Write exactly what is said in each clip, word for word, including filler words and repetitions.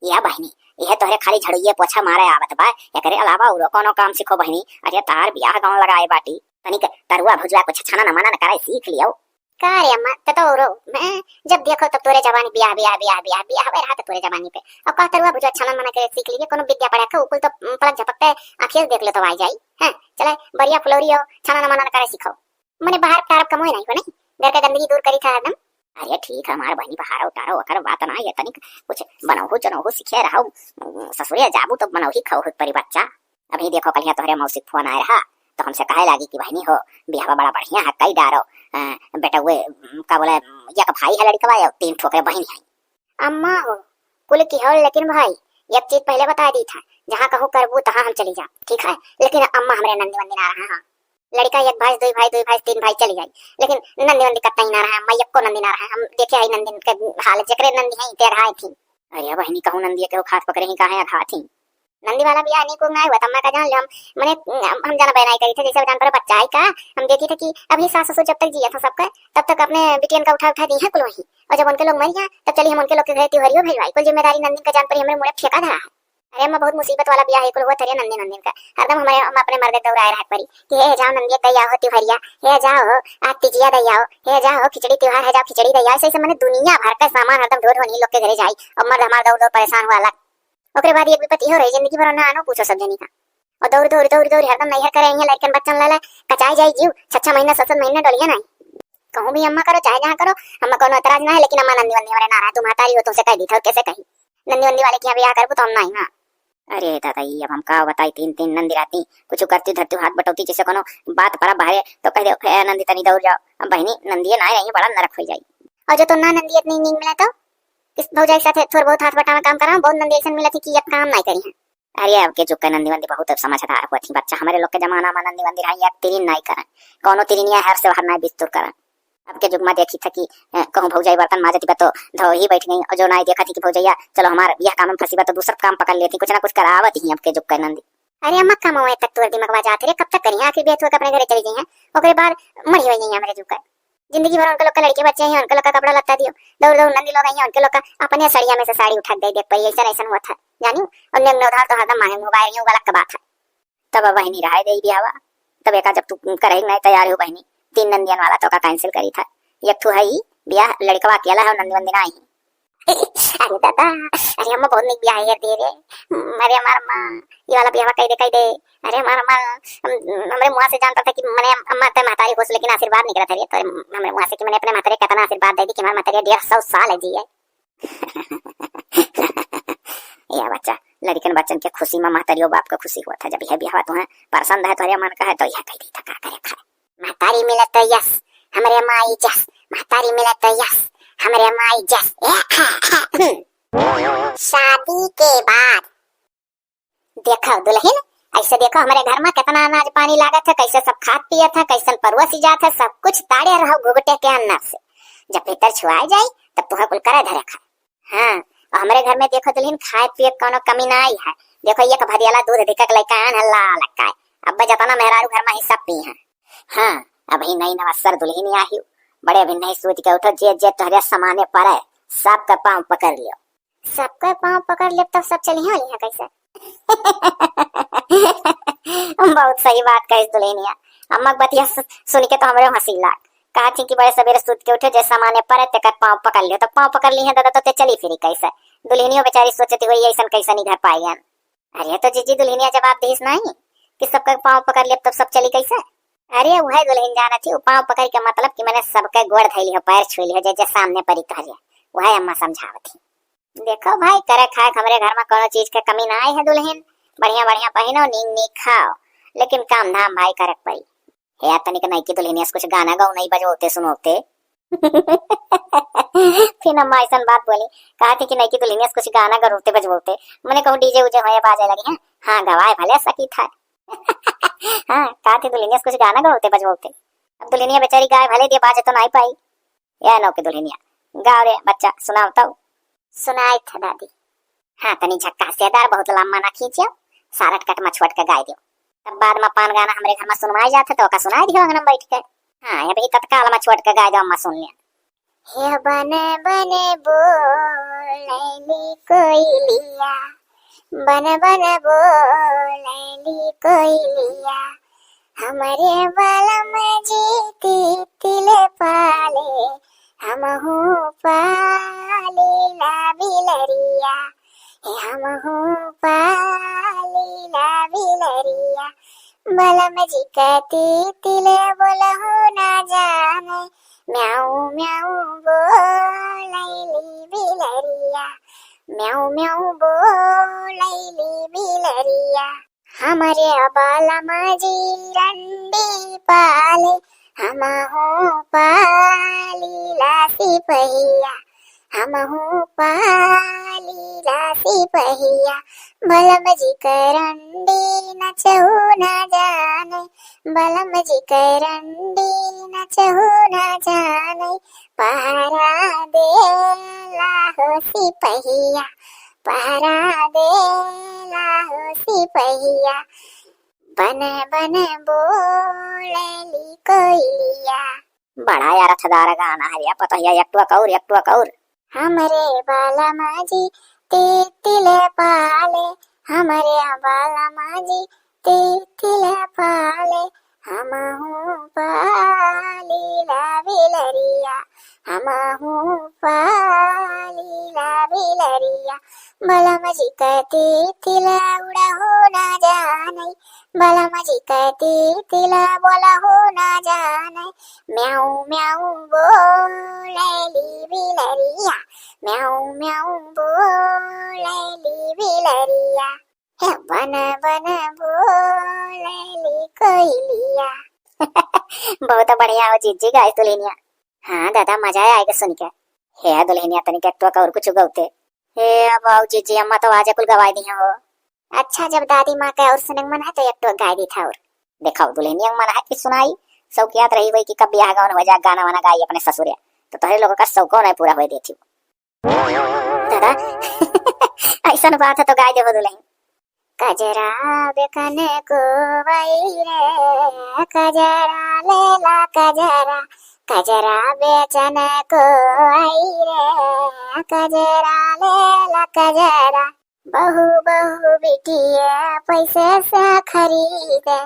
या बहिनी, इहे तोहरे खाली झड़ुइये पोछा मारे आवत बा, एकरे अलावा औरो कौनो काम सीखो बहिनी। अरे तार बियाह गाँव लगाए बाटी, तनिक तरुआ भुजुआ कुछ छनन मनन करे सीख लियो। का रे अम्मा, ते तो औरो, मैं जब देखो तब तोरे जबानी बियाह, बियाह, बियाह, बियाह, बियाह होए रहा तो तोरे जबानी पे। अब का तरुआ भुजुआ छनन मनन करे सीख लिए, कोनो विद्या पढ़े के, उ कुल तो पलक झपकते आँखिए से देख लो तो आ जाई। हैं, चले बरिया फुलौरी हो, छनन मनन करे सीखो। मने बाहर तारब कमोए नहीं हो नहीं, घर के गंदगी दूर करी था हरदम। अरे ठीक है हमार बहिनी, बाहर उतारो ओकर बात ना, ये तनिक कुछ बनौहू चनौहू सीखे रहो, ससुरे जाबू तो बनौही खौहू परी बच्चा। अभी देखो कलिया तोहरे मौसी फोन आए रहा, तो हमसे कहे लागी कि बहिनी हो, बियाहवा बड़ा बढ़िया है, कई डारो, अ, बेटउए, अम, का बोले, एक भाई है लड़कवा, और तीन ठोकरे बहिनी है। अम्मा हो, कुल की हो, लेकिन भाई, एक चीज पहले बता दी था, जहाँ कहूँ करबू तहाँ हम चली जा, ठीक है? लेकिन अम्मा हमरे नंदी वंदी ना रहा, हाँ। लड़का एक भाई, दुई भाई, दुई भाई, तीन भाई चली जाई, लेकिन नंदी वंदी कतई ना रहा, मैं एको नंदी ना रहा। हम देखे आई नंदी के हाल, जेकरे नंदी है, तेरह आई थी। अरे बहिनी, कहूँ नंदी के हाथ पकड़े ही, काहे अघा थी? नंदी वाला बियाह नहीं को ना हुआ, तब मैं का जान ले हम, मने हम, हम जाना बहनाई करी थे, जैसे जान पर बच्चा आई का, हम देखी थे कि अभी सास ससुर जब तक जिया था सबका, तब तक अपने बिटियन का उठा उठा दी है कुल वहीं, और जब उनके लोग मर गया, तब चली हम उनके लोग के घरे तिवहरियो भेजवाई, कुल जिम्मेदारी नंदिन का जान पर हमरे मुड़े फेंका धरा है। अरे अम्मा, बहुत मुसीबत वाला बियाह है कुल हुआ थरे नंदिन नंदिन का। हरदम हमारे अम्मा अपने मर्दे दौड़ाए रहे परी कि हे जाओ नंदिया दई आओ तिवहरिया, हे जाओ आज तिजिया दई आओ, हे जाओ खिचड़ी त्योहार है, जाओ खिचड़ी दई आओ। ऐसे ऐसे मने दुनिया भर का सामान हरदम ढो ढो नहीं लोग के घरे जाई, और मर्द हमार दौड़ दौड़ परेशान हुआ अलग। ओकरे बाद एक विपत्ति हो रही, जिंदगी भर ना आनो पूछो सब जनी का। और दौड़ दौड़ दौड़ दौड़ हरदम नैहर करे, यहाँ लड़कन बच्चन लाला कचाई जाई जीव, छह छह महीना, सात सात महीना डोलिया नहीं। कहूँ भी अम्मा करो चाहे जहाँ करो, हमें कोनो एतराज ना है, लेकिन अम्मा नंदी वंदी हमारे ना रहा, तू महतारी हो, तुमसे कह दी था, और कैसे कही? नंदी वंदी वाले की यहाँ ब्याह करबू तो हम ना आई, हाँ। अरे दादा, ये अब हम का बताई, तीन तीन नंदी रहती, कुछ करती धरती हाथ बटौती, जैसे कोनो बात परा बाहरे तो कह दे, "ए नंदी तनी दौड़ जाओ।" अब बहिनी नंदिये ना रही, बड़ा नरक हो जाई। और जो तो ना नंदी इतनी नीक मिले तो इस भौजाई के साथे थोड़ बहुत हाथ बटावे काम कराओ, बहुत नंदी ऐसन मिलत है कि अब काम नहीं करी हैं। अरे अब के जुग के नंदी वंदी बहुत अब समझदार हुआ थी बच्चा, हमारे लोग के जमाना में नंदी वंदी रही, एक तिरिन नहीं करें, कोनो तिरिनिया हर से बाहर नहीं बिस्तुर करें। अब के जुग में देखी था कि, अ, कहूँ भौजाई बर्तन माजती बा तो धो ही बैठ गई, और जो नाई देखा थी कि भौजैया चलो हमार यह काम में फंसी बा तो दूसर काम पकड़ लेती, कुछ ना कुछ करावत ही अब के जुग के नंदी। अरे अम्मा, कमवे तक तोर दिमागवा जात रे, कब तक करिहे? आखिर बियाह के अपने घरे चली जइहे, ओकरे बाद मरी हो जइहे हमरे जुग के। जिंदगी भर उनके लोग के लड़के बच्चे हैं, उनके लोग का कपड़ा लत्ता दियो, दौड़ दौड़ नंदी लोग आई हैं, उनके लोग का अपने सड़िया में से साड़ी उठा के दे दे परी, ऐसा ऐसा हुआ था जानियो। और नेग नौधार तो हरदम मांगे मुँह बाहर, यूं गलत का बात है। तब बहिनी रहे दे बियाहवा। तब एका जब तू करे के नहीं तैयार हो बहिनी, तीन नंदियन वाला तो का कैंसिल करी था। एक ठू है ई बियाह, लड़कवा अकेला है, नंदी वंदी ना आई। अरे दादा, अरे अम्मा बहुत निक बियाह है दे रे। अरे हमार अम्मा, ये वाला बियाह कह दे, कह दे। अरे हमार अम्मा, हम, हमरे मुँह से जानता था कि मने अम्मा ते महतारी होस, लेकिन आशीर्वाद निकला था रे, तो हमरे मुँह से कि मने अपने महतारी कितना आशीर्वाद दे दी कि हमार महतारी डेढ़ सौ साल है जी है। या बच्चा, लड़कन बच्चन के खुशी में महतारियो बाप के खुशी होत है। जब यह बियाह तुम्हें पसंद है, तोहरे मन का है, तो यह कह दी था, का करे खाए। महतारी मिले तो यस, हमरे माई जस, महतारी मिले तो यस, हमरे माई जस। शादी के बाद देखो दुल्हन, ऐसे देखो हमरे घर में कितना अनाज पानी लागत है, कैसे सब खात पियत है, कैसन परोसी जात है, सब कुछ ताड़े रहो घुघटे के अंदर से। जब भीतर छुआए जाई, तब तुहें कुल करे धरे खाए। हाँ, और हमरे घर में देखो दुल्हन, खाए पिए के कोनो कमी ना आई है। देखो एक भदियाला दूध दिक्कत लइका आन है लाल काए। अब जतना मेहरारू घर में ही सब पी हैं। हाँ, अभी नई नवस्सर दुल्हन आई, बड़े अभी नहीं सूत के उठो, जे जे तोहरे समाने पड़े, सबके पाँव पकड़ लियो। सबके पाँव पकड़ लेब तब सब चलिहे यहाँ कैसे? बहुत सही बात कहिस दुल्हनिया। अम्मा के बतिया सु-, सुन के तो हमरे हंसी लाग। कहा थी कि बड़े सवेरे सूत के उठे, जे समाने पड़े तेकर पाँव पकड़ लियो, तो पाँव पकड़ ली है दादा, तो ते चली फिरी कैसे? दुल्हनियो बेचारी सोचती हुई ऐसन कैसे नहीं घर पाएगी। अरे तो जीजी दुल्हनिया जवाब दीस नहीं कि सबके पाँव पकड़ लेब तब सब चली कैसे? अरे वह दुल्हन जाना थी, वो पाँव पकड़ के मतलब कि मैंने सबके गोड़ धैली हो, पैर छुई ली हो, जे जे सामने परी तोहरे, वह अम्मा समझावत थी। देखो भाई, करे खाए के हमरे घर में कोनो चीज के कमी ना आई है दुल्हन। बढ़िया बढ़िया पहिनो, नीक नीक खाओ, लेकिन काम धाम भाई करे के पड़ी। हे यार, तनिक नईकी दुल्हनिया से कुछ गाना गौनई बजवते सुनवते। फिर अम्मा ऐसन बात बोली, कहा थी कि नईकी दुल्हनिया से कुछ गाना गौनते बजवते, मने कहूँ डीजे उजे होए बाजे लगी हैं। हाँ, गवाए भले सकी था। हाँ, कहा थी दुल्हनिया से कुछ गाना गौनते बजवते। अब दुल्हनिया बेचारी गाए भले दे, बाजे तो नहीं पाई। या नौकी दुल्हनिया, गाओ रे बच्चा, सुनाओ तो। सुनाई था दादी। हाँ, तनी झक्कासेदार, बहुत लम्बा ना खींचियो, सारट कट मछुअट के गाय दियो। तब बाद में पान गाना हमरे घर में सुनवाए जात है, तो ओका सुनाई दियो अंगना में बैठ के। हाँ, अभी तत्काल मछुअट के गाय दियो, अम्मा सुन लिया। हे बन बन बोलैली कोइलिया, बन बन बोलैली कोइलिया, हमरे बलम जी तितिल पाले, हमहू पालीला बिलरिया, हे हमहू पालीला बिलरिया। बलम जी क तितिल बोलहु ना जाने, म्याऊ म्याऊ बोलैली बिलरिया, म्याऊ म्याऊ बोलैली बिलरिया। हमरे बलम जी रंडी पाले, हमहू पालीला सिपहिया, हमहू पालीला सिपहिया। बलम जी क रंडी नचहु ना जाने, बलम जी क रंडी नचहु ना जाने, पहरा देला हो सिपहिया, पहरा देला हो सिपहिया। बन बन बोलैली कोइलिया। बड़ा यार अथदार गाना है रे पतोहिया, एक टुक और, एक टुक और। हमरे बलम जी तितिल पाले, हमरे बलम जी तितिल पाले, हमहू पालीला बिलरिया, हमहू पालीला बिलरिया। बलम जी क तितिल उड़हु ना जाने, बलम जी क तितिल बोलहु ना जाने, म्याऊ म्याऊ बोलैली बिलरिया, म्याऊ म्याऊ बोलैली बिलरिया। हे बन बन बोलैली कोइलिया। बहुत बढ़िया हो जीजी गाइस दुल्हनिया। हाँ दादा, मजा आएगा सुन के। हे दुल्हनिया, तनिक एक टुक और कुछ गौते। हे अब आओ जीजी, अम्मा तो आज कुल गवाई दी हो। अच्छा, जब दादी माँ के और सुने मन है तो एक टुक गाय दी था और। देखो दुल्हनिया मन है कि सुनाई, शौकियात रही हुई कि कब ब्याह गाउन हो जाए, गाना वाना गाई अपने ससुरे, तो तोहरे लोगों का शौको नहीं पूरा होए देती। दादा, ऐसन बात है तो गाय देबो दुल्हन। कजरा बेकन को वही रे, कजरा लेला कजरा, कजरा बेचन को आई रे, कजरा लेला कजरा। बहू बहू बिटिया पैसे से खरीदे,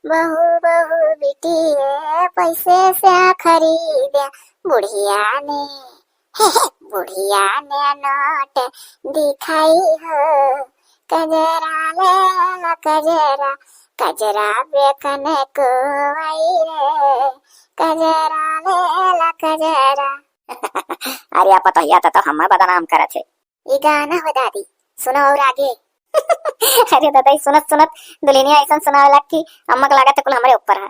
बहू बहू बिटिया पैसे से खरीदे। बुढ़िया ने, बुढ़िया ने नोट दिखाई हो, कजरा लेला कजरा, कजरा बेकन को आई रे, कजरा लेला कजरा। अरे आप पतोहिया तो, तो हमें बदनाम करत है। ई गाना हो दादी, सुनो और आगे। अरे दादा, ई सुनत सुनत दुल्हनिया ऐसन सुनावे लाग कि अम्मा के लागत है कुल हमरे ऊपर है।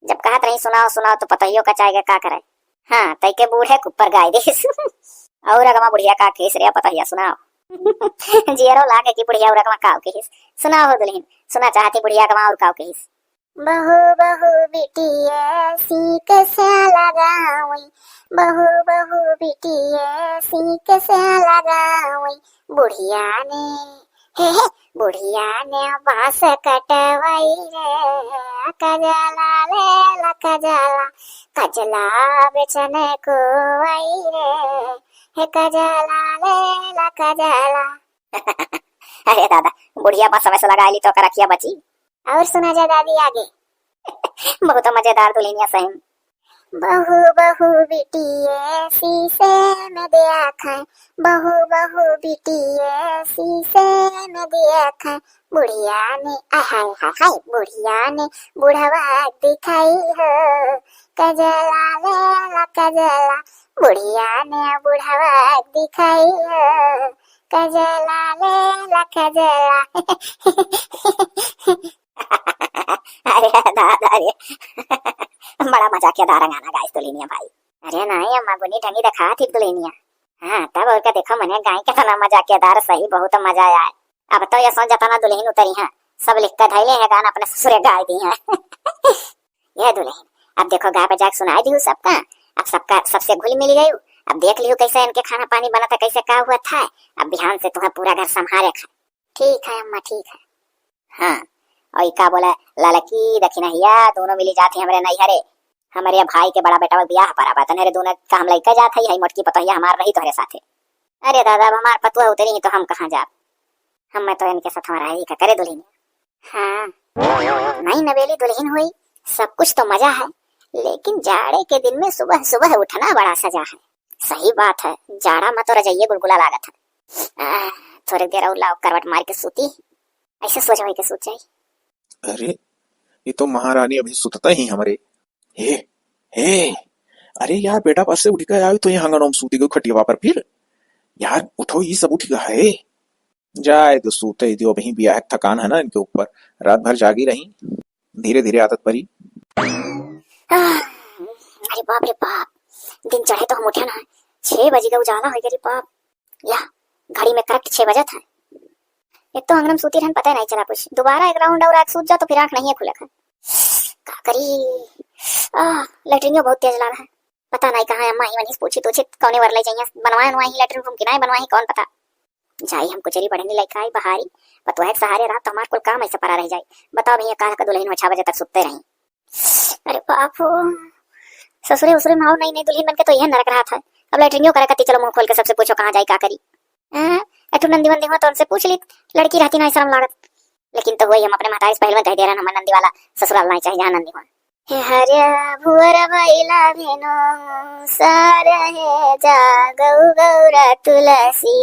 जब कहत रही सुनाओ सुनाओ तो पतोहियो का चाहे का करे। हाँ, तई के बूढ़े के ऊपर गाय देस। और अगवा बुढ़िया का केस रे पतोहिया सुनाओ। जियरो लागे कि बुढ़िया और अगवा काव केस। सुनाओ हो दुल्हन, सुना चाहती बुढ़िया अगवा और काव केस। बहू बहू बिटिया सीक से लगावई, बहू बहू बिटिया सीक से लगावई, बुढ़िया ने, हे, हे, बुढ़िया ने बांस कटवई रे, कजला लेला कजला, कजला बेचन को आई रे, हे कजला लेला कजला। अरे दादा, बुढ़िया बांस में से लगा ली तो ओकर अखिया बची। और सुना जा दादी आगे। बहुत मजेदार दुल्हनिया सही। बहू बहू बिटिया शीशे में देखै, बहू बहू बिटिया शीशे में देखै, बुढ़िया ने, आय हाय हाय हाय, बुढ़िया ने बुढ़वा दिखाई हो, कजला लेला कजला, बुढ़िया ने बुढ़वा दिखाई हो, कजला लेला कजला। अरे दादा रे। बड़ा मजाकियादार गाना गाइस दुल्हनिया भाई। अरे नाहीं अम्मा, गुनी ढंगी देखा थी दुल्हनिया। हाँ, तब और का देखो मने गाय केतना मजाकियादार, सही बहुत मजा आए। अब तो ये सोच जतना दुल्हन उतरी हैं, सब लिख के धैले हैं गाना अपने ससुरे गाय दी हैं। ये दुल्हन, अब देखो गाय बजा के सुनाई दी सबका, अब सबका, सबसे घुल मिल गई। अब देख लियो कैसे इनके खाना पानी बनत है, कैसे का हुआ था। अब बिहान से तुम्हें पूरा घर संभारे खा। ठीक है अम्मा, ठीक है। हाँ, और का बोला, ललकी दखिनहिया दोनों मिली जाती हमरे नैहरे। हमरे भाई के बड़ा बेटा बियाह परा बा, तन्हरे दूनो का हम लइका जात हई, हई मोटकी पतोहिया हमार रही तोहरे साथे। अरे दादा, अब हमार पतोह उतरी ही तो हम कहाँ जाब? हमें तो इनके साथ हमारा ही का करे दुल्हन। हाँ, नई नवेली दुल्हन हुई, सब कुछ तो मजा है, लेकिन जाड़े के दिन में सुबह सुबह उठना बड़ा सजा है। सही बात है, जाड़ा में तो रजाइये गुलगुला लागत है। आह, थोड़े देर और लाओ, करवट मार के सूती, ऐसे सोच होई के सूत जाई। अरे, ये तो महारानी अभी सुतता ही हमरे। हे, हे, अरे यार, बेटा पास से उठ के आयो तो ये हंगनों में सूती गयो खटिया पर फिर। यार उठो, ये सब उठ गया है। जाए तो सूते दियो, अभी बियाह के थकान है ना इनके ऊपर, रात भर जागी रही, धीरे धीरे आदत पड़ी। आह, अरे बाप रे बाप, दिन चढ़े तो हम उठे ना, छह बज गए, उजाला हो गया रे बाप। या, घड़ी में करेक्ट छह बजत है। एक तो अंगना में सूती रहन, पता ही नहीं चला कुछ। दोबारा एक राउंड और आके सूत जाओ तो फिर आँख नहीं खुले खाए। का करी? आह, लेटरिन बहुत तेज लाग है। पता नहीं कहाँ अम्मा ही वहीं से पूछी तूछी कौने वर ले जाइए, बनवाए बनवाए ही लेटरिन रूम की नहीं बनवाए ही, कौन पता। जाई हम कुचरी बढ़नी लइका आई बहारी, पतोह के सहारे रहा तो हमार कुल काम ऐसे परा रह जाई। बताओ भैया, काल का दुल्हन में छह बजे तक सुतते रही। अरे बाप हो, ससुरे उसुरे में आओ, नई नई दुल्हन बन के तो यह नरक रहा था। अब लेटरिंगो करे खातिर चलो मुंह खोल के सबसे पूछो कहाँ जाई का करी। हाँ, एठू नंदी वंदी हुआ तो उनसे पूछ ली, लड़की रहती ना शर्म लागत। लेकिन तो वही हम अपने महतारी से पहले में कह दे रहे हमारे नंदी वाला ससुराल नहीं चाहिए जहाँ नंदी हुआ। हे हरिया भुअर बैला भेनो सार हे जा गौ गौरा तुलसी।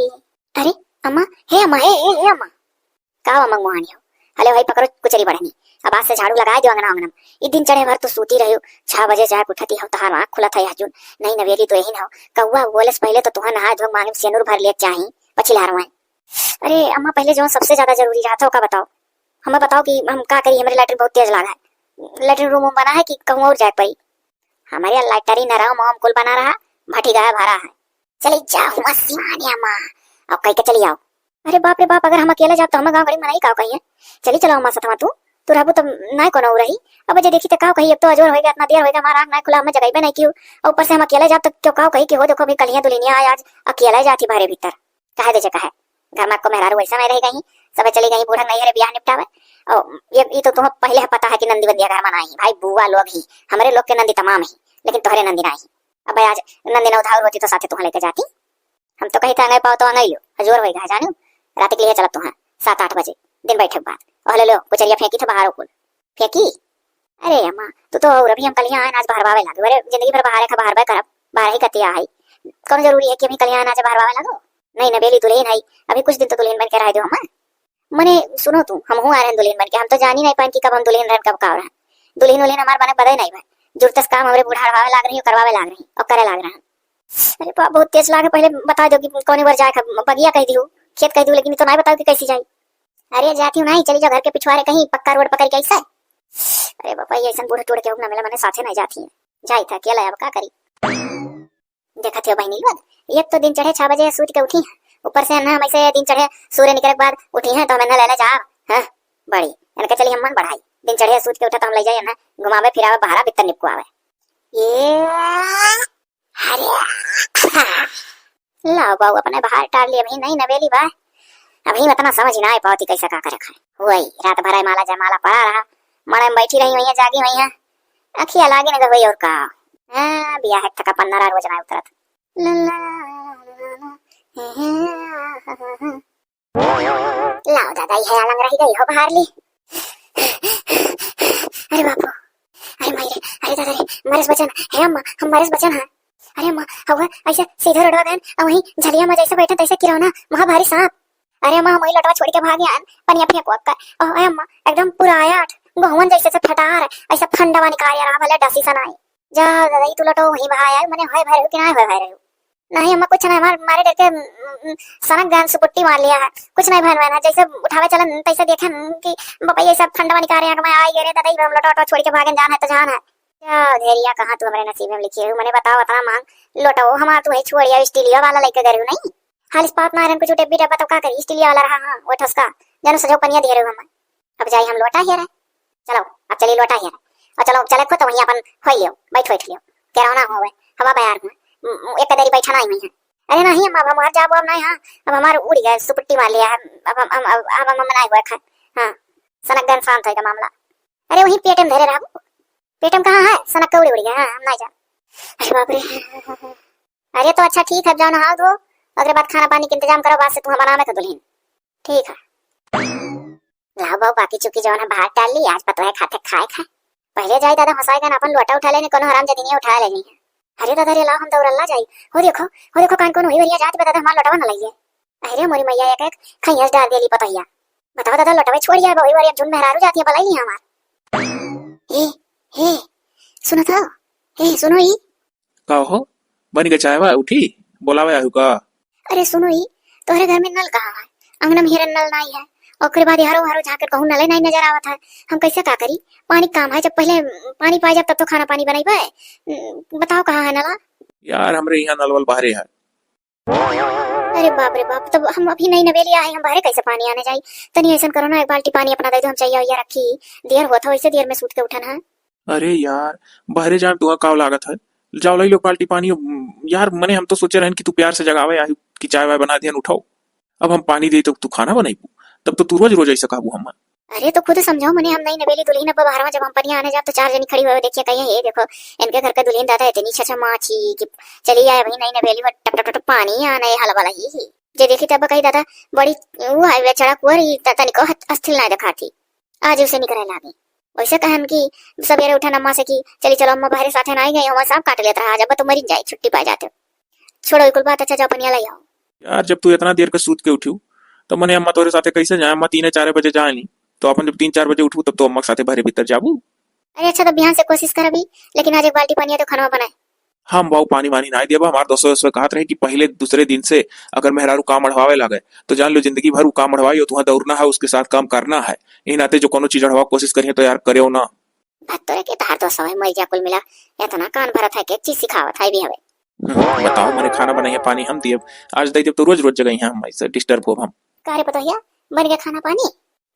अरे अम्मा, हे अम्मा, हे, हे, हे अम्मा। का बा मंगमुहानी हो? हले भाई पकड़ो कुचरी बढ़नी। अब आज से झाड़ू लगाए दियो अंगना अंगना में। ई दिन चढ़े भर तू सूती रहियो, छह बजे जाए उठती हो, तहार आँख खुलत है हजून। नई नवेली दुल्हन हो, कौआ बोले से पहले तो तुहां नहाए धोए मांगे में सेनुर भर लेत चाही, पछिला हरवाए। अरे अम्मा, पहले जो सबसे ज्यादा जरूरी रहा था ओका बताओ, हमें बताओ कि हम का करी, हमरे लेटरिन बहुत तेज लाग है। लेटरिन रूम वूम बना है कि कहूँ और जाए पड़ी? हमरे लेटरिन आराम वाम कुल बना रहा, भटी गया भरा है। चली जाओ हुआ सिवानिया माँ, अब कह के चली आओ। अरे बाप रे बाप, अगर हम अकेले जाब तो हमें गाँव गड़ी मनई का कहिए। चली चलो हमारे साथ तू, तू रहबू तब ना कोनो रही। अब जे देखी तो का कही, अब तो अजोर होएगा, इतना देर होएगा, हमारा आँख ना खुला, हमें जगाइबे नहीं कियो। और ऊपर से हम अकेले जाब तो क्यों का कही कि हो देखो अभी कलिया दुल्हनिया आए, आज अकेले जाती बाहरे भीतर। कहे दे जे कहे, घर में को मेहरारू वैसा नहीं रह गई, सब चली गई बूढ़ा नहीं रे बियाह निपटावे। और ये, ये तो तुम्हें पहले पता है कि नंदी बंदिया घर में नहीं भाई, बुआ लोग ही, हमरे लोग के नंदी तमाम ही, लेकिन तोहरे नंदी नहीं। अब आज नंदी न उधार होती तो साथे तुहाँ लेके जाती। हम तो कही थे अंगई पाओ तो अंगई लियो, अजोर होई गा जानू। रात के लिए चलत तुहाँ सात आठ बजे, दिन बैठे के बाद। ओहले लो कुचरिया फेंकी थे बाहर कुल। फेंकी? अरे अम्मा, तू तो और अभी हम कलिया आए आज बहरवावे लागे। अरे जिंदगी भर बाहर का बहरवा करब, बाहर ही कतिया है। कौन जरूरी है कि अभी कलिया आए आज बहरवावे लागो? नहीं नवेली दुल्हन है, अभी कुछ दिन तो दुल्हन बन के रह दो हमार। मने सुनो तू, हम हूँ आ रहन दुल्हन बन के, हम तो जानी नहीं पान कि कब हम दुल्हन रहन कब का रहन। दुल्हन उल्हन हमार बने बदे नहीं भाई, जुड़तस काम हमरे बूढ़ा रहावे लाग रही, करवावे लाग रही और करे लाग रहन। अरे बाप, बहुत तेज लागे। पहले बता दो कि कौन बार जाए, बगिया कह दियो, खेत कह दियो, लेकिन ये तो नहीं बताओ कि कैसी जाई। अरे जाती हूँ नहीं, चली जाओ घर के पिछुआरे कहीं पक्का रोड पकड़ के ऐसा। अरे बापा, ये ऐसा बूढ़ा टूढ़ के ना मिला, मैंने साथे नहीं जाती है, जाई था अकेला, अब का करी। देखत हो बहिनी लोग, एक तो दिन चढ़े छह बजे सूत के उठी है, ऊपर से ना हम ऐसे दिन चढ़े सूर्य निकले के बाद उठी है तो हम ना ले ले जाब। हाँ, बड़ी इनके चली हम मन बढ़ाई, दिन चढ़े सूत के उठा तो हम ले जाए ना घुमावे फिरावे, बहरा बित्तर निपकुआवे। ये अरे लाओ बाऊ, अपने बाहर टार लिए, अभी नहीं नवेली बा, अभी उतना समझ ही ना आ पाती कैसे का करे खाए। वही रात भर माला जयमाला पड़ा रहा, मड़े में बैठी रही हुई है, जागी हुई है, अखिया लागे न गई और का। हाँ, बियाह के थका पन्ना रोज ना उतरत। ला, ला, ला, लाओ दादा, ये अलंग रह गई हो बाहर ली। अरे बापू, अरे माई रे, अरे दादा रे, मरेस बचन, हे अम्मा, हम मरेस बचन हैं। अरे अम्मा, हवा ऐसे सीधे रोडवा गए, और वहीं झलिया में जैसे बैठे तैसे किरौना, महा भारी सांप। अरे अम्मा, हम वही लोटवा छोड़ के भाग आन, पनिया फेंक वक्का। ओ, अरे अम्मा, एकदम पूरा आयाठ, गोहुवन जैसे से फटार, ऐसे फंडवा निकाल रहा, भले डसी सनाई। जा दादा, ई तू लोटो वहीं बहाया, मने होए भरे हो कि ना होए भरे हो? नहीं अम्मा, कुछ नहीं, हमार, हमारे डर के, उम, उम, सनक गन सुपुट्टी मार लिया है। कुछ नहीं भन भन है, जैसे उठावे चलन तैसे देखे न कि बपैया सब फंडवा निकाल रहे हैं, मैं आई गे रे दादा, हम लोटो ओटो छोड़ के भागन जान है तो जान है। जा धेरिया, कहाँ तू हमारे नसीब में लिखी है, मने बताओ, इतना मांग लोटो हमार तू है छोड़िया, स्टीलिया वाला लेके गए हो नहीं? हाल इस बात ना रहन कुछ डेब्बी डब्बा तो का करी, स्टीलिया वाला रहा, हाँ, वो ठसका, जानो सजो पनिया दे रहे हो हम। अब जाई हम लोटा हेरे। चलो, अब चली लोटा हेरे। और चलो, चले खो तो वहीं अपन होई लियो, बैठ बैठ लियो। केरौना होवे, हवा बयार हुए। म-, म-, एक देरी बैठा नहीं हुई है। अरे नहीं अम्मा, अब हमार जाब अब नहीं, हाँ। अब हमार उड़ गया, सुपट्टी मार लिया है। अब हम, हम, अब, अब हम नहीं हुए खाए। हाँ, सनक गन शांत होएगा मामला। अरे वहीं पेट में धरे रहबू। पेट में कहाँ है? सनक के उड़ी उड़ी गए, हाँ, हम नहीं जा। अरे बाप रे। अरे तो अच्छा ठीक है, जाओ नहाओ धो, ओकरे बाद खाना पानी के इंतजाम करो, बाद से तू हमारा नाम है दुल्हन। ठीक है। लाओ बाबू, बाकी चुकी जौन है बाहर डाल ली, आज पतोहे खाते खाए खाए। पहले जाई दादा हंसाए गन अपन लोटा उठा लेने, कोनो हराम जदीनिया उठा लेनी है। अरे दादा रे, लाओ हम दौड़ल्ला जाई। हो देखो, हो देखो, कान कोनो हुई वरिया जात बा दादा, हमार लोटवा न लइए। अरे मोरी मैया, एक एक खैयस डाल देली पतोहिया। बताओ दादा, लोटवा छोड़ जाए, वही वरिया जुन मेहरारू जाती है, बलाई नहीं हमार। ए, ए, सुनो तो, ए, सुनो ई। का हो? बन के चाय बा, उठी? बोलावे आहू का? अरे सुनो ई, तोहरे घर में नल कहाँ है? अंगना में हेरन नल नाई है, ओकरे बाद हरो हरो झांकत कहूँ नले नाई नजर आवत है। हम कैसे का करी? पानी के काम है, जब पहले पानी पाए जब तब तो खाना पानी बनाई पाए। बताओ कहाँ है नला? यार, हमरे यहाँ नल वल बाहरे है। अरे बाप रे बाप, तब हम अभी नई नवेली आए, हम बाहरे कैसे पानी आने जाई? तनी ऐसन करो ना, एक बाल्टी पानी अपना दे दो, हम चाहिए या रखी। देर होत है, वैसे देर में सूत के उठन है। अरे यार, बहरे जाए तुहा काव लागत है? जाओ लई लो बाल्टी पानी। यार, मने हम तो सोचे रहन कि तू प्यार से जगावे आई कि चाय वाय बना दियन, उठाओ। अब हम पानी दे तो तू खाना बनाईबू, तब तो तू रोज रोज ऐसा कहबू हम। अरे तो खुद समझाओ मने, हम नई नवेली दुल्हन अब बहरवा जब हम पनिया आने जाब तो चार जनी खड़ी हुए देखिए कहिए, "हे देखो, इनके घर का दुल्हन दादा इतनी छछमाछी कि चली आए भाई नई नवेली में टप टप टप पानी आने हलवा लगी ही।" जे देखी तब कही, "दादा बड़ी वो है वे चढ़ा कुआरी, त-, तनिको हथ-, अस्थिल ना दिखाती।" आज उसे निकरे लागी। वैसे कहन कि सवेरे उठन अम्मा से कि, "चली चलो अम्मा, बहरे साथे ना आई गई, हमारे सांप काट लेता रहा, जब तो मरी जाए, छुट्टी पा जाते।" छोड़ो, ई कुल बात, अच्छा जाओ पनिया ले आओ। यार, जब तू इतना देर के सूत के उठियो, तो मने अम्मा तोरे साथे कैसे जाए? अम्मा तीन चार बजे जाए नी, तो अपन जब तीन चार बजे उठू, तब तो अम्मा के साथे बहरे भीतर जाबू। अरे अच्छा, तो बिहान से कोशिश करबी, लेकिन आज एक बाल्टी पनिया तो खनवा बनाए। हम बाऊ पानी वानी नाई देबा, हमार दोस्तों से कहत रहे कि पहले दूसरे दिन से अगर मेहरारू काम अढ़वावे लागे, तो जान लो जिंदगी भर वो काम अढ़वाई, और तुहा दौड़ना है, उसके साथ काम करना है। यही नाते जो कोनो चीज अढ़वा कोशिश करिए तो यार करियो ना। भत्तोरे के तहार दोस्त हवे, मर जा कुल मिला। इतना कान भरत है, के चीज सिखावत है भी हवे। हम्म, बताओ, मने खाना बनाइए, पानी हम दियब, आज दई देब तो रोज रोज जगह यहाँ हम ऐसे डिस्टर्ब होब हम। का रे पतोहिया, बन गया खाना पानी?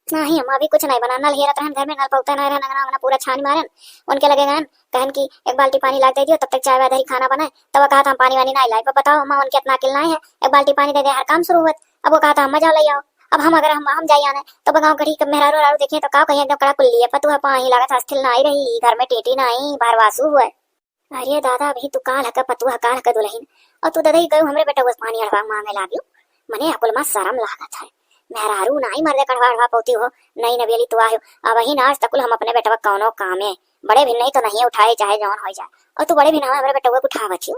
नहीं, हम अभी कुछ नहीं बना, नल हेरत रहन घर में, नल पौते नहीं रहन, अंगना अंगना पूरा छानी मारन, उनके लगे गन, कहन कि एक बाल्टी पानी लाग दे दियो, तब तक चाय वाय धरी खाना बनाए, तब कहा था हम पानी वानी नहीं लाई। बताओ अम्मा, उनके इतना अकिल नहीं है, एक बाल्टी पानी दे दे, हर काम शुरू हुआ। अब वो कहा था हम मजा ले आओ। अब हम अगर हम, हम जाई आने, तो गाँव घड़ी के मेहरारू वहरारू देखिए तो का कहिए, एकदम कड़ा कुल्ली है, पतुआ पाही लागत है, अस्थिल ना आई रही, घर में टीटी ना आई, भरवासू हुए। अरे दादा, अभी तू काल हके पतुआ, काल हके दुल्हन, और तू ददई गयो हमरे बेटा बस पानी अढ़वा मांगे लागियो। मने अकुल मा शरम लागत है, मेहरारू ना आई मर्दे कढ़वा अढ़वा पौती हो, नई नवेली तू आयो। अब ही ना आज तक हम अपने बेटवा कौनो कामे, बड़े भी नहीं तो नहीं उठाए चाहे जौन हो जाए, और तू बड़े भी ना हो हमरे बेटवा को उठावत हो।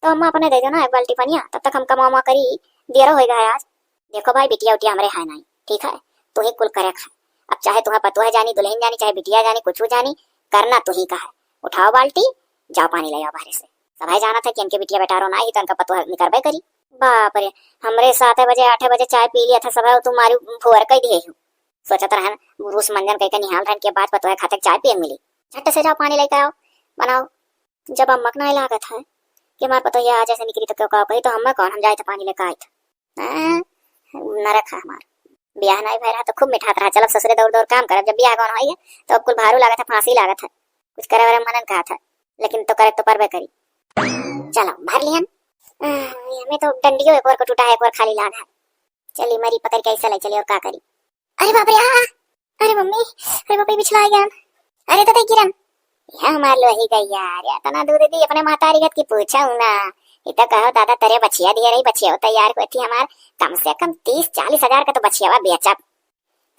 तो अम्मा अपने दे दो ना एक बाल्टी पनिया, तब तक हम कमा उमा करी, देरो होइगा है आज। देखो भाई, बिटिया उटिया हमरे है नहीं, ठीक है, तू ही कुल करे खाए। अब चाहे तुम्हें पतोह जानी, दुल्हन जानी, चाहे बिटिया जानी, कुछ जानी, करना तू ही का है। उठाओ बाल्टी, जाओ पानी ले आओ बाहरे से। सभे जानत है कि इनके बिटिया बेटारो ना ही तो इनका पतोह निकरबे करी। बाप रे, हमरे सात बजे, आठ बजे चाय पी लिया था सभे, तू मारू फुअर कह दिए हूँ। सोचत रहन, रूस मंजन कह के निहाल रहन के बाद पतोह खातिर चाय पिए मिली। झट से जाओ पानी लेके आओ, बनाओ। जब अम्मा के नाई लागत है कि हमार पतोहिया आज ऐसे निकली तो क्यों का कही, तो अम्मा कौन, हम जाए तो पानी लेके आए थे। हैं? नरक है हमार। बियाह नाई भय रहा तो खूब मिठात रहा, चलब ससुरे दौड़ दौड़ काम करब, जब बियाह गौन होई है तो अब कुल भारू लागत है, फांसी लागत है, कुछ करे वाला मनन कहा था, लेकिन तो करे तो परबे करी। चलो भर लियन। आह, हमें तो डंडियो एक ओर को टूटा है, एक ओर खाली लाग है। चली मरी पकड़ के ऐसा ले चली और का करी। अरे बाप रे, आ, अरे मम्मी, अरे बाप रे, बिछला गया। अरे तो देख किरण, यह हमार लोही गई यार, इतना दूध दी अपने महतारी गत की पूछा हूँ ना। इतना कहो दादा, तेरे बछिया दिए रही, बछिया होता यार को थी हमार, कम से कम तीस चालीस हजार का तो बछियावा बेचब।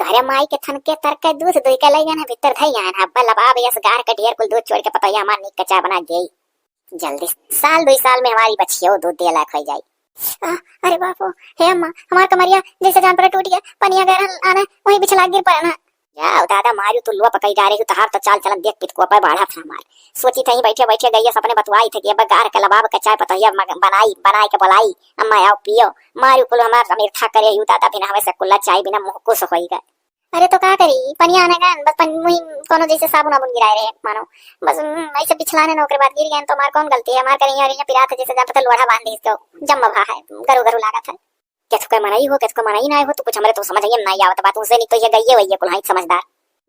तोहरे माई के थन के तर के दूध दुई के लई गए भीतर धई गए, अब्बा लबाब यस गार के ढेर कुल दूध छोड़ के पतोहिया हमार नीक के चाय बना गई। जल्दी साल दुई साल में हमारी बछियो दूध दे लायक हो जाई। आ, अरे बाप हो, हे अम्मा, हमार कमरिया जैसे जान पड़े टूट गया, पनिया गए रहन आने, वहीं बिछला गिर पड़े ना। जाओ दादा, मारू तू लुआ पकई जा रही हो, तहार तो चाल चलन देख पितकुआ पे बाढ़ा था हमार। सोची थी बैठे बैठे गैया सपने बतवाई थे कि अब गार के लबाब के चाय पतोहिया मग-, बनाई, बनाई के बोलाई, अम्मा आओ पियो। मारू कुल हमार अमीर था करे यू दादा, बिना हमें से कुल्ला चाय बिना मुँह कुस होई गए। अरे तो का करी, पनिया आने गन, बस पन-, मुही कोनो जैसे साबुन आबुन गिराए रहे, मानो। बस, हम्म, ऐसे बिछलाने न, ओकरे बाद गिर गए, तो हमार कौन गलती है? हमार करिया, करिया पिरात है, जैसे जानता था, लोढ़ा बांध दे, तो जम्मा भा है, गरु, गरु लागत है। केथु के मनई हो, केथु के मनई ना हो, तो कुछ हमरे तो समझ में नहीं आवत बात, उनसे नहीं तो ये गइये वइये कुल, हाँ, समझदार।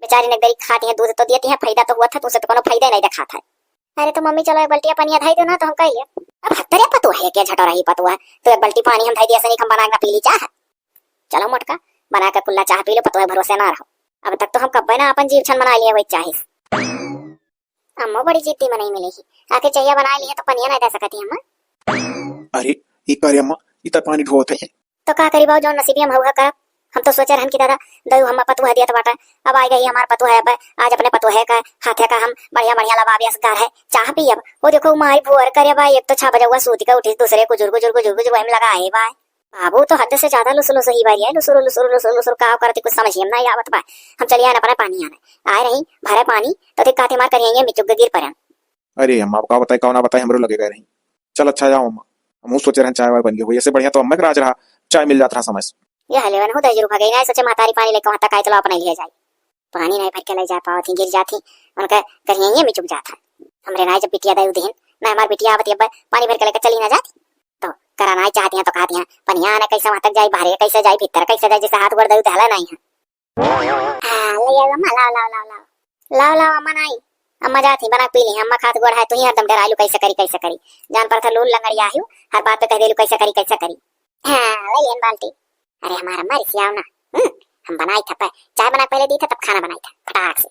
बेचारी ने गरीब खाती है, दूध तो देती है, फायदा तो हुआ था, तुमसे तो कोनो फायदा ही नहीं दिखा था। अरे तो मम्मी, चलो एक बल्टिया पनिया धाई दो ना, तो हम कहिए। अब हत्तरे पतुआ है, क्या झटो रही पतुआ है, तो एक बल्टी पानी हम धाई दिया, सनी हम बना के ना पी ली चाह। चलो मोटका, बना के कुल्ला चाह पी लो, पतोह भरोसे ना रहो। अब तक तो हम कब्बे ना अपन जीव छन बना लिए वही चाहिस। अम्मो बड़ी जिद्दी मनई मिली ही। आखिर जहिया बनाए लिहे तो पनिया नहीं दे सकती अम्मा। अरे, ई का रे अम्मा, ई त पानी ढोवत है। तो का करी बाऊ, जौन नसीबिया में हउहा करब। हम तो सोचे रहन कि दादा, दऊ हम पतुआ दियत बाटे। अब आइ गई हमार पतुआ है, अब आज अपने पतुआ है का, हाथे का हम बढ़िया बढ़िया लबाबिया से घर है, चाह पियब। वो देखो माई भुअर करे बा, एक तो छह बजे हुआ सूत के उठी, दूसरे गुजुर गुजुर गुजुर गुजुर वही में लगा है बा। बाबू तो हद से ज्यादा लुसुर लुसुर ही बारी है, लुसुर लुसुर लुसुर लुसुर का करती कुछ समझ ही में नहीं आवत बा। हम चलिए आन अपने पानी आने। आए रही, भरे पानी, तो देख काते मार करिए ये मिचुक गिर पड़न। अरे अम्मा, अब का बताई, का ना बताई, हमरो लगे गए रही। चल अच्छा जाओ अम्मा, हमहू सोचे रहन चाय वाय बन गई होई, ऐसे बढ़िया तो अम्मा के राज रहा, चाय मिल जात रहा समय से। ये हले वन हो दही रुक गई ना, सोचे महतारी पानी लेके वहां तक आए, चलो अपने लिए जाए। पानी नहीं भर के ले जा पावत ही, गिर जात ही, उनका करिए ये मिचुक जात है। हमरे ना जब बिटिया दे उदिन, ना हमार बिटिया आवत अब पानी भर के लेके चली ना जाती। तो करा ना चाहती हैं तो कहती हैं, पनिया आने कैसे वहां तक जाई, बाहरे कैसे जाई, भीतर कैसे जाई, जैसे हाथ गोड़ दे उदहला नहीं है। हाँ, ले आओ अम्मा, लाओ, लाओ, लाओ, लाओ। लाओ, लाओ, अम्मा नाई। अम्मा जात ही, बना के पी ली। अम्मा खात गोड़ है, तू ही हरदम डराइलू, कैसे करी, कैसे करी। जान पर था लूल लंगड़िया आयु, हर बात पे कह देलू, कैसे करी, कैसे करी। हाँ, ले लेन बाल्टी। अरे हमारा अम्मा रिसियाओ ना। हम्म, हम बनाई था, प-, चाय बना के पहले दी था, तब खाना बनाई था, फटाक से।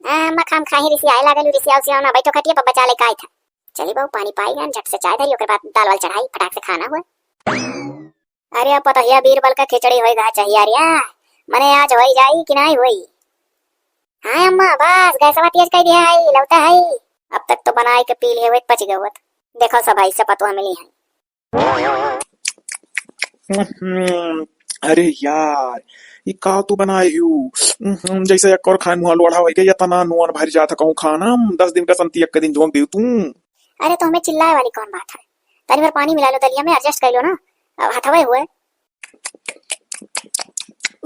हाँ, अम्मा खाम खाही रिसियाए लागलू, रिसियाओ सियाओ ना, बैठो खटिया पर बचा ले काई था। चली बहू, पानी पाई गन, झट से चाय धरी, ओकर बाद दाल वाल चढ़ाई, फटाक से खाना हुआ। अरे, अब पतोहिया बीरबल का खिचड़ी होई गा चाहिए रे। मने आज होई जाई कि नहीं होई? हाँ अम्मा, बस गैसवा तेज कर दिया है, लौटा है। अब तक तो बनाए के पी लिए हुए, पच गए हुए। देखो सब भाई से पतोह मिली है। हम्म, अरे यार, ये का तू बनाए हूँ? हम्म, जैसे एक और खान मुँह लोढ़ा होई गया, इतना नून भर जाता कहूँ खाना, दस दिन का संती एक दिन झोंक दे तू। अरे तो हमें चिल्लाए वाली कौन बात है? तनी भर पानी मिला लो दलिया में, एडजस्ट कर लो ना, अब हथवे हुए।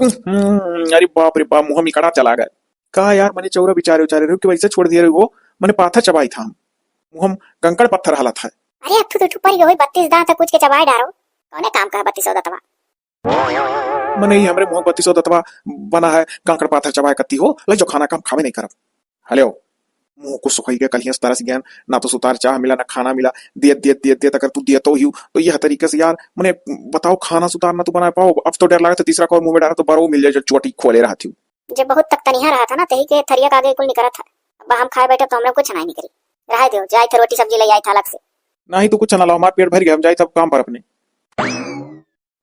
हम्म, अरे बाप रे बाप, मुँह में कड़ा चला गया। का यार, मने चौरा बिचारे उचारे रहो कि वैसे छोड़ दिए रहो, मने पाथर चबाई था हम। मुँह में कंकड़ पत्थर हालत है। अरे अब तू तो चुप रही हो, बत्तीस दांत है, कुछ के चबाए डारो। कौने काम का है बत्तीसों दतवा? मने ही हमरे मुँह बत्तीसों दतवा बना है, कंकड़ पाथर चबाए कत्ती हो, ले जो खाना का हम खावे नहीं करब। हेलो, मुँह कुछ सुखाई के कलियस तरस गयन, ना तो सुतार चाह मिला, ना खाना मिला, दियत, दियत, दियत, दियत, अगर तू दियत तो ही, तो यह तरीके से यार, मने बताओ, खाना सुतार ना तू बना पाओ, अब तो डर लगा तो तीसरा कौर मुँह में डाला तो बरो मिल जाए, जो चोटी खोले रहती हूँ। जब बहुत तक तनिहा रहा था ना, तही के थरिया के आगे कुल निकरा था। अब हम खाए बैठे तो हमरा कुछ नहीं निकरी। रह दो, जाए थे रोटी सब्जी ले आई था अलग से। नहीं तो कुछ ना लाओ, हमार पेट भर गया, हम जाए थे अब काम पर अपने।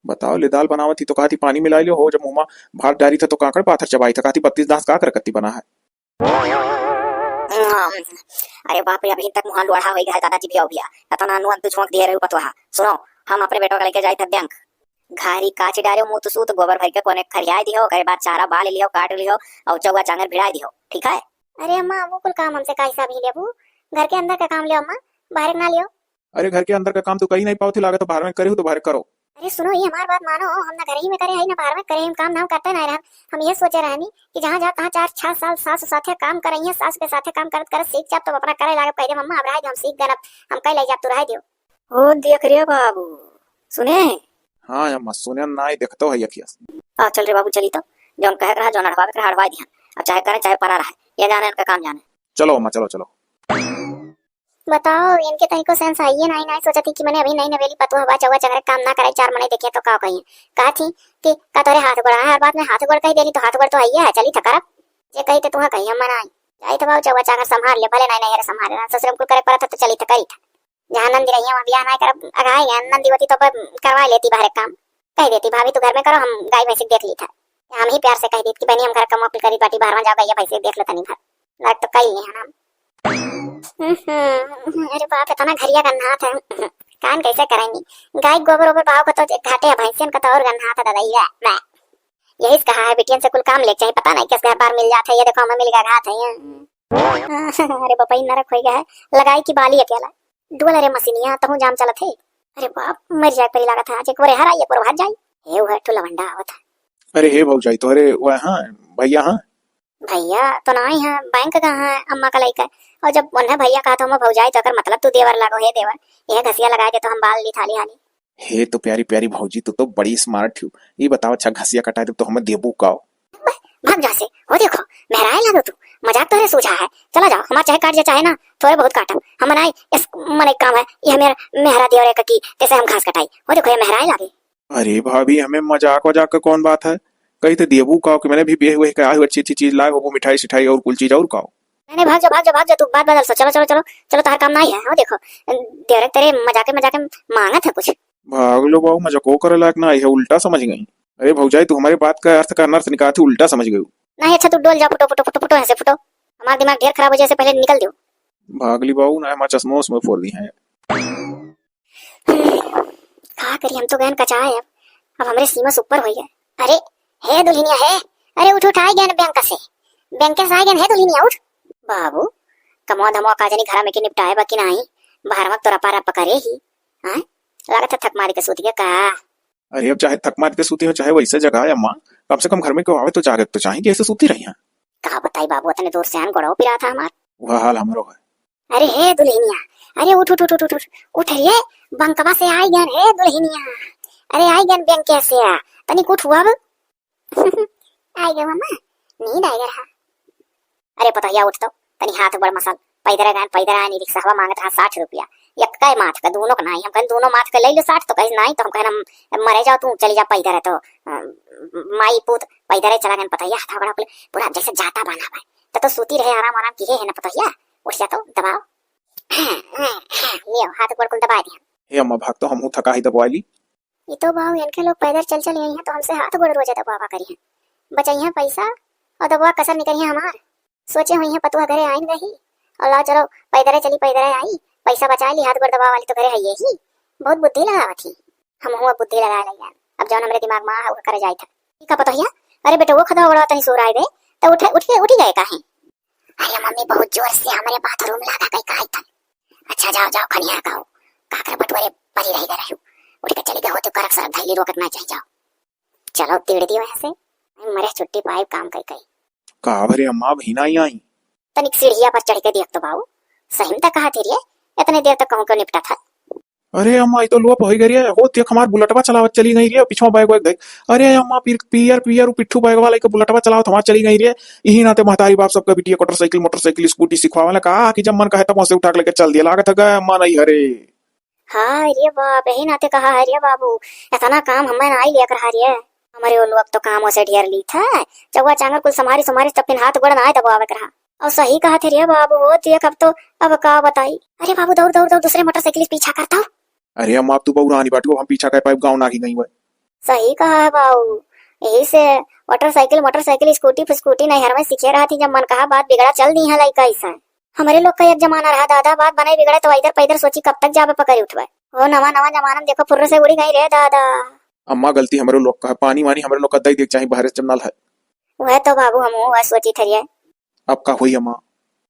बताओ, ले दाल बनावत ही तो कहा थी पानी मिला लियो हो, जब मुँह में भात डारी था तो काकड़ पाथर चबाई था, कहा थी बत्तीस दांत का करकत्ती बना है। अरे बाप रे, अभी तक मुँह लोढ़ा होई गया है दादाजी, भी आओ भैया, इतना नुआ तू झोंक दिए रहे पतोहा। सुनो, हम अपने बेटवा के लेके जाए थे बैंक। घारी काच डारे मुँह तो सूत गोबर भर के कोने खरियाए दियो, ओकरे बाद चारा बाल लियो, काट लियो और चौवा चांगर भिड़ाए दियो, ठीक है? अरे अम्मा, वो कुल काम हमसे का हिसाब ही लेबू? घर के अंदर का काम लियो अम्मा, बाहर ना लियो। अरे घर के अंदर का काम तो कहीं नहीं पावत ही, लागत बाहर में करे हो तो बाहर करो। अरे सुनो, ये हमार बात मानो, हम ना घर ही में करे हई ना बाहर में करे हई, हम काम धाम करते ना रहन। हम ये सोचे रहनी कि जहाँ जा तहाँ चार छह साल सास साथे काम करइहे, सास के साथे काम करत करत सीख जाब, तब अपना करे लागब, कह दे मम्मा अब रह दे, हम सीख गए, अब हम कह ले जाब, तू रह दियो। ओ देख रे बाबू, सुने? हाँ अम्मा, सुने नाई, देखतो है अखिया से। आ चल रे बाबू, चली तो, जौन कहे के रहा, जौन अड़वावे के रहा, अड़वा दिहन। अब चाहे करे चाहे परा रहे, ये जाने इनका काम जाने। चलो अम्मा, चलो चलो। बताओ, इनके तनिको सेंस है ये नाई, नाई सोचत ही कि मने अभी नई नवेली पतोह बा, चौवा चंगरे काम ना करे, चार मने देखिए तो का कहिए। कहा थी कि का तोरे हाथ गोड़ है, हर बात में हाथ गोड़ कह देली तो हाथ गोड़ तो है ही है, चली था करब। जे कही तो तुहा कही हम मनाई। जाई तो बाबू चौवा चाकर संभाल ले, भले नाई नैहर संभाले ना, ससुर में कुल करे परत है तो चली था करी था। जहाँ नंदी रही है वहाँ बियाह नाई करब, अघाई गए नंदी होती तो अब करवा लेती बाहर काम। कह देती भाभी तू घर में करो, हम गाय भैंसी देख ली था। हम ही प्यार से कह देती कि बहनी हम घर का मोकल करी बाटी, बाहर में जाओ गैया भैंसी देख लो तनी भर। लग तो कई नहीं है ना। हम्म, अरे बाप, इतना घरिया गन्हात है, कान कैसे करेंगी? गाय गोबर ओबर बहाव को तो घाटे है, भैंसियन का तो और गन्हात है दादा, ये, बे। यही से कहा है बिटियन से कुल काम ले चाहिए, पता नहीं किस घर बार मिल जात है, ये देखो हमें मिल गया घात है ये। अरे बपई नरक हो गया है, लगाई की बाली अकेला। डोल रे मसीनिया, तहूँ जाम चलत है। अरे बाप, मर जाए परी लागत है, आज एक बार हरा, एक बार भाग जाई। हे वह ठो लवंडा आवत है। अरे हे भौजाई, तोहरे वह हाँ, भैया हाँ? भैया तो नाई है, बैंक का है, अम्मा का लइका। और जब उन्हें भैया कहा तो हम भौजाई तो अगर मतलब तू देवर लागो, हे देवर, यह घसिया लगा दे तो हम बाल ली थाली हाली। हे तो प्यारी प्यारी भौजी, तू तो बड़ी स्मार्ट हो। ये बताओ, अच्छा घसिया कटा दे तो हमें देबू काओ? भाग जा से, हो देखो, मेहराए लागो तू, मजाक तोहरे सूझा है। चला जाओ, हमार चाहे काट जा चाहे ना, थोड़े बहुत काटब। हम नाई, इस मने काम है, ये मेरा मेहरा देवरे का की, जैसे हम घास कटाई। हो देखो, ये मेहराए लागे। अरे भाभी, हमें मजाक वजाक का कौन बात है? कही तो देबू काओ कि मैंने भी बेह वेह के आए हो, अच्छी अच्छी चीज लाए हो, वो मिठाई सिठाई और कुल चीज और काओ। नहीं, नहीं, भाग जाओ, भाग जाओ, भाग जाओ, तू बात बदल सो, चलो, चलो, चलो, चलो, तोहार काम नाहीं है, हाँ, देखो, देवरे तेरे मजाके, मजाके मांगत है कुछ। भाग लो बाबू, मजाको करे लायक नाहीं है, उल्टा समझ गई। अरे भौजाई, तू हमरे बात का अर्थ का अनर्थ निकालत है, उल्टा समझ गई। नहीं, अच्छा, तू डोल जा, फुटो, फुटो, फुटो, फुटो, यहाँ से फुटो। हमार दिमाग ढेर खराब हो जाए, से पहले निकल दियो। भाग ली बाबू, ना हमार चश्मा उश्मा फोड़ दी है। का करी, हम तो गयन कचाए अब, अब हमरे सीमा से ऊपर होई है। अरे, हे दुल्हनिया, हे, अरे उठ, उठ, आइ गयन बैंक से, बैंक से आइ गयन, हे दुल्हनिया, उठ। बाबू, कमवा धमवा का जानी घरा में के निपटाए बा कि नाहीं, बाहर में तो रपा रप करे ही, हाँ? लागत है थक मार के सूत गया का? अरे अब चाहे थक मार के सूती हो, चाहे वैसे जगह है अम्मा, कम से कम घर में केहू आवे तो जागे तो चाही कि ऐसे सूती रही हैं। का बताई बाबू, अतने दूर से आन गोड़वा पिरात है हमार। वह हाल हमरो है। अरे हे दुल्हनिया, अरे उठ, उठ, उठ, उठ, उठ, उठ, उठ रे, बंकवा से आइ गयन हे दुल्हनिया, अरे आइ गयन बैंक से आ, तनिक उठ अब। आइ गए अम्मा, नींद आइ गए रहा। अरे पतोहिया उठ तो, तनी हाथ गोड़ मसल, पैदर गयन, पैदर आयन, ई रिक्शवा मांगत रहा साठ रुपया, एक कै माथ का, दूनो का नाहीं, हम कहन दूनो माथ का ले लो साठ, तो कहिस नाहीं, तो हम कहन हम मरे जाओ तू, चली जा पैदर है तो, अ, माई पूत पैदर चला गयन पतोहिया, हाथ गोड़ कुल पूरा जैसे जाता बान्हा बा, तो, तो सूती रहे आराम आराम किहे है ना पतोहिया, उठ जा तो दबाओ। लियो, हाथ गोड़ कुल दबाइ दिया। हे अम्मा, भाग तो हमहू थका ही दबवाइ ली। ई तो बाऊ, इनके लोग पैदर चल चल अइहैं तो हमसे हाथ गोड़ रोजे दबवावा करिहैं। बचइहैं पैसा अउर दबवा कसर निकरिहैं हमार। सोचे होइहैं पतोह घरे आइन रही अउर लाओ चलो पैदरे चली, पैदरे आई, पैसा बचाइ ली, हाथ गोड़ दबवावा वाली तो घरे हइये ही। बहुत बुद्धि लगावत ही। हमहू अब बुद्धि लगाइ लइ जान। अब जउन हमरे दिमाग मा आ, उ करे जाइत है। ई का पतोहिया? अरे बेटवो, खतवा बड़वा तनी सोराइ दे, त उठे, उठ के, उठी गए काहे? अरे मम्मी, बहुत जोर से हमरे बाथरूम लागा गई काहे तन। अच्छा, जाओ, जाओ, खनियार का हो। काकर बटुअरे परी रहि गए रहू। उठ के चली गए होती, करक सरक धइली रोकत ना चाही, जाओ। चलो, तीड़ दियो यहाँ से। मरे छुट्टी पाई काम कई कई। का भरे अम्मा, अबहीं नाहीं आई? तनिक सीढ़िया पर चढ़ के देख तो बाऊ, सही में त कहा थी रे, इतने देर तक कहूँ क्यों निपटा था? अरे अम्मा, ई तो लोप होइ गई रे। हो, देख हमार बुलेटवा चलावत चली गई रे, पिछवा बैग वैग धइ। अरे अम्मा, पीर-, पियर, पियर, उ पिट्ठू बैगवा लइके बुलेटवा चलावत हमार चली गई रे। इही नाते महतारी बाप सबका बिटिया मोटरसाइकिल, मोटरसाइकिल, स्कूटी सिखवावे ला का, कि जब मन कहे तब वहाँ से उठा के लेके चल दिया। लागत है गए अम्मा नहीं हरे। हाय रे बाप, यही नाते कहा है रे बाबू, इतना काम हमें ना आई लिया कर रे। हमरे वो लोग तो कामों से ढेर ली था, चौवा चांगर कुल संभारी संभारी तब फिर हाथ गोड़ ना आए दबवावे कर रहा। अउर सही कहा थे रे बाबू, हो देख अब तो, अब का बताई। अरे बाबू, दौड़, दौड़, दौड़, दूसरे मोटरसाइकिल से पीछा करता हूँ। अरे अम्मा, अब तू बउरानी बाटू, अब हम पीछा कर पाइब, गाँव ना ही गई हुए। सही कहा है बाबू, यही से मोटरसाइकिल, मोटरसाइकिल, स्कूटी फिस्कूटी नैहर में सीखे रहा थी, जब मन कहा बात बिगड़ा चल दी है लइका ऐसा। हमरे लोग का एक जमाना रहा दादा, बात बने बिगड़े तो इधर पैदर सोची कब तक जाबे पकड़ी उठबे। ओ नवा नवा जमाना में देखो फुर्र से उड़ी गई रे दादा। अम्मा गलती हमरे लोग का है, पानी वानी हमरे लोग का दे दे चाही बाहर से जब नल है। वह तो बाबू हम वह सोची थे रे। अब का होई अम्मा?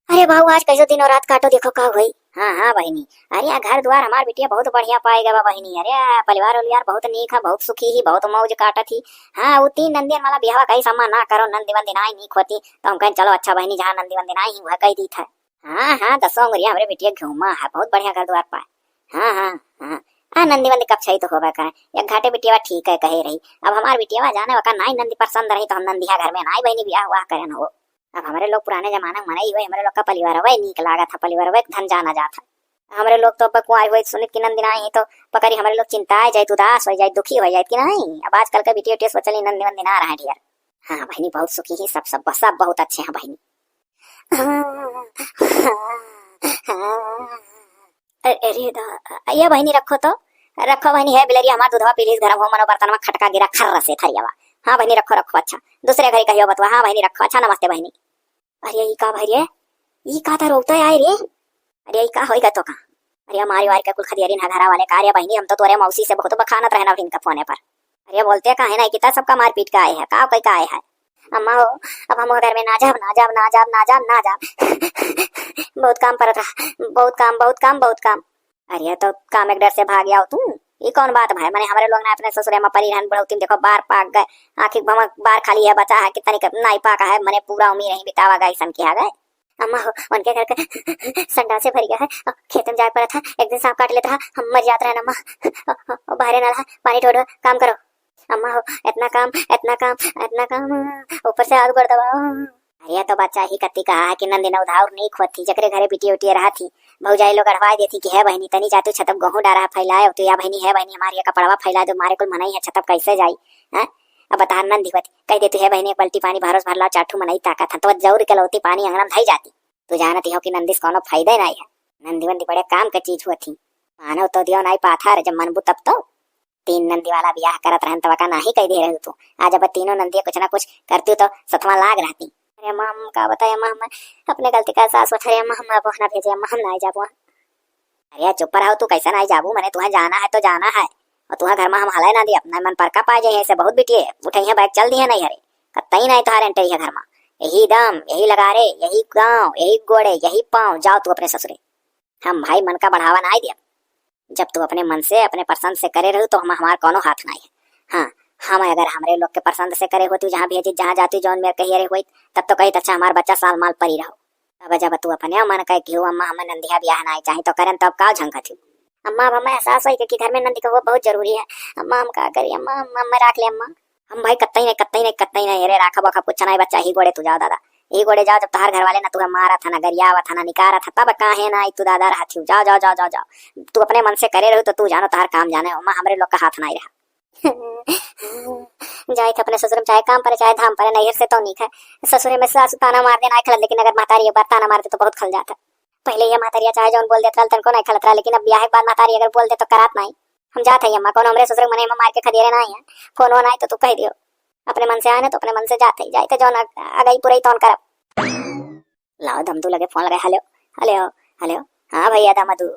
अरे बाबू, आज कैसो दिनों रात काटो, देखो का होई। हाँ, हाँ बहिनी, अरे आ घर दुआर हमार बिटिया बहुत बढ़िया पाए गवा बहिनी। अरे आ परिवार उलिवार बहुत नीक है, बहुत सुखी ही, बहुत मौज काटत ही। हाँ, वो तीन नंदियन वाला बियाहवा कहीं समा ना करो, नंदी वंदी नाई नीक होती, तो हम कहें चलो अच्छा बहिनी, जहाँ नंदी वंदी नाई ही वह कह दी था। हाँ, हाँ, दसों उंगरिया हमरे बिटिया घूमा है, बहुत बढ़िया घर दुआर पाए। हाँ, हाँ, हाँ, आ नंदी वंदी कब छई तो होबे करे, एक घाटे बिटिया ठीक है कहे रही। अब हमार बिटिया जाने वका नाई नंदी पसंद रही, तो हम नंदिया घर में नाई बहिनी बियाह हुआ करें हो। अब हमरे लोग पुराने जमाना में मनई हुए, हमरे लोग का परिवारवे नीक लागत है, परिवारवे के धन जाना जात है। हमरे लोग तो अब कुआई हुए सुनित कि नंदी नाई है तो पकड़ी हमरे लोग चिंताए जाइत, उदास हो जाइत, दुखी हो जाइत कि नहीं। अब आजकल के बिटिया उटिया सोचली नंदी वंदी ना रहे ढेर। हाँ बहिनी, बहुत सुखी ही सब, सब, सब बहुत अच्छे हैं बहिनी। अरे, अरे दा-, या बहिनी रखो तो, रखो बहिनी, है बिलरिया हमार दूधवा पी लीस गरम हो, मनो बर्तन में खटका गिरा खर्र से थरियावा। हाँ बहिनी रखो, रखो, अच्छा, दूसरे घरी कहियो बतवा। हाँ बहिनी रखो, अच्छा, नमस्ते बहिनी। अरे ई का भाई रे, ई का था रोता आए रे? अरे ई का होई गा तो का? अरे मारी वारी का कुल खदियारी ना घरा वाले का। अरे बहिनी, हम तो तोरे मौसी से बहुत बखानत रहना इनका फोने पर। अरे बोलते काहे ना, कितना सबका मारपीट का आए है, का कोई का आए है। अम्मा हो, अब हम घर में ना जाब, ना जाब, ना जाब, ना जाब, ना जाब। बहुत काम परत रहा, बहुत काम, बहुत काम, बहुत काम। अरे तो काम एक डर से भाग आओ तू, ई कौन बात भाई? मने हमरे लोग ना अपने ससुरे में परी रहन, बुढ़ौती में देखो बार पाक गए, आँखी भमक बार खाली है बचा है, कितनी के नाई पाका है, मने पूरा उम्र ही बितावा गए, ऐसन किया गए। अम्मा हो, उनके घर के संडास से भर गया है, खेत में जाए पड़ा था, एक दिन सांप काट लेता, हम मर जात रहन अम्मा। बाहरे ना रहा, पानी ढोढ़ो, काम करो। अम्मा हो, इतना काम, इतना काम, इतना काम, ऊपर से हाथ गोड़ दबाओ। अरे तो बच्चा ही कत्ती कहा है कि नंदिन उधार नहीं खोती, जकरे घरे बिटिया उटिया रहा थी, भौजाई लोग अढ़वा देती कि है बहिनी, तनी जा तू छतप गेहूं डारा फैलाए, तो या बहिनी है बहिनी हमारी ये कपड़वा फैला दो, मारे कुल मनई है छतप कैसे जाई, हैं? अब बता नंदी होती, कह देती है बहिनी एक बाल्टी पानी भरोस भर लाओ, चार ठू मनई ताकत है, तो जरूर के लौती पानी अंगना में धई जाती। तू जानत हो कि नंदी से कौनो फायदा नाई है। नंदी वंदी बड़े काम के चीज होत ही। मानव तो दियो नाई पाथर, जब मनबू तब तो। तीन नंदी वाला बियाह करत रहन तब का नाही कह दे रहे तू। आज अब तीनों नंदी कुछ ना कुछ करती तो सतवा लाग रहती। अरे अम्मा, हम का बताए अम्मा, हम अपने गलती का एहसास उठा रहे अम्मा, हम अब वहाँ ना भेजे अम्मा, हम ना जाबो। अरे चुप रहो तू, कैसे ना जाबू, मने तुहे जाना है तो जाना है। और तुहे घर मा हम हले ना दिया, अपना मन पर का पा जाए, ऐसे बहुत बिटिए उठे हैं, बैग चल दिए नहीं हरे। कतई नहीं तुहार एंट्री है घर मा। यही दम, यही लगारे, यही गाँव, यही गोड़े, यही पाँव, जाओ तू अपने ससुरे। हम भाई मन का बढ़ावा ना दिया। जब तू अपने मन से, अपने पसंद से करे रहू, तो हम, हमार कौनो हाथ नाई है। हाँ, हम अगर हमरे लोग के पसंद से करे होती, जहाँ भेजी, जहाँ जाती, जौन मेर कहिए रहे होई, तब तो कही, "अच्छा, हमार बच्चा साल माल परी रहो।" अब जब तू अपने मन कहे कि "हो अम्मा, हमें नंदिया ब्याह नाई चाही," तो करन तब का झंखत ही? अम्मा, अब हमें एहसास होई कि घर में नंदी का वो बहुत जरूरी है। अम्मा, हम का करी अम्मा, अम्मा, हमें राख ले अम्मा। हम भाई कतई नहीं, कतई नहीं, कतई नहीं, अरे राखब वाखब कुछ नहीं, बच्चा ही गोड़े तू जाओ दादा, ही गोड़े जाओ। जब तोहार घर वाले ना तुहे मारत है, ना गरियावत है, ना निकारत है, तब काहे ना आई तू दादा रहत ही? जाओ, जाओ, जाओ, जाओ, जाओ। तू अपने मन से करे रहू तो तू जानो, तोहार काम जाने हो, माँ हमरे लोग का हाथ नहीं रहा। जाइत अपने ससुर में, चाहे काम परे, चाहे धाम परे, नैहर से तो नीक है। ससुरे में सासु ताना मार देना खलत, लेकिन अगर महतारी एक बार ताना मार दे तो बहुत खल जात है। पहले ये महतारिया चाहे जौन बोल देत रहल, तनको नहीं खलत रहा, लेकिन अब ब्याह के बाद महतारी अगर बोल दे तो करात नहीं। हम जात है अम्मा, कौन हमरे ससुर के मने में मार के खदेरे नहीं है। फोन वोन आए तो तू कह दियो, अपने मन से आए ना तो अपने मन से जात है, जाइत है जौन अग-, अगई पुरई तौन करब। लाओ दमदू लगे फोन लगे, हेलो, हेलो, हेलो। हाँ भैया दमदू,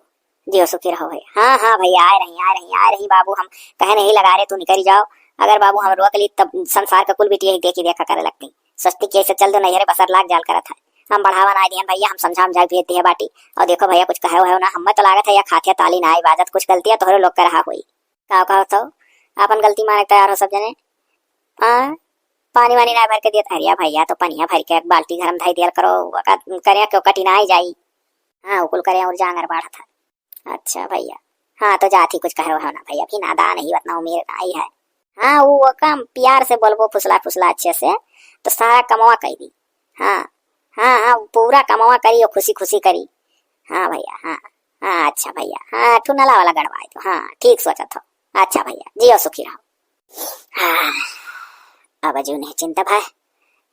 जियो सुखी रहो भैया। हाँ, हाँ भैया, आए रही, आए रही, आए रही बाबू, हम कहे नहीं लगारे तू निकरी जाओ। अगर बाबू हम रोक ली तब संसार का कुल बिटिया ही देखी देखा करे लगती। सस्ती के से चल दो नैहरे बसर लाग जाल करत है। हम बढ़ावा ना दिहन भैया, हम समझा समझाई भेज दिहे बाटी। और देखो भैया कुछ कहे हो ना, हमें तो लागत है या खातिया ताली ना आई बाजत, कुछ गलतियाँ तोहरे लोग के रहा होई। का कहत हो? आपन गलती माने के तैयार हो सब जने। हाँ, पानी वानी ना भर के दियत। अरे भैया, तो पनिया भर के एक बाल्टी घर में धई दियल करो, ओका करे के कटिनाई जाई। हाँ, उकुल करे और जांगर बाढ़त है। अच्छा भैया, हाँ तो जात ही कुछ कहे हो ना भैया, अभी नादान ही, उतना उम्र नहीं है। हाँ, वो ओका प्यार से बोलबो फुसला फुसला अच्छे से, तो सारा कमवा कह दी। हाँ, हाँ, हाँ, पूरा कमवा करी और खुशी खुशी करी। हाँ भैया, हाँ, हाँ, अच्छा भैया, हाँ, ठुनला वाला गड़वाए तो, हाँ, ठीक सोचत हो। अच्छा भैया, जियो सुखी रहो। हाँ, अब जू नहीं चिंता भाई,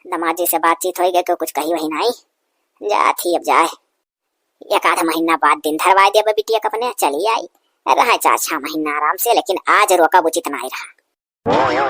दमाद जी से बातचीत होई गए, क्यों कुछ कही वही नहीं। जात ही अब जाए, एक आध महीना बाद दिन धरवाए देबे बिटिया के अपने, चली आई, रहे चार छह महीना आराम से, लेकिन आज रोकब उचित नहीं रहा।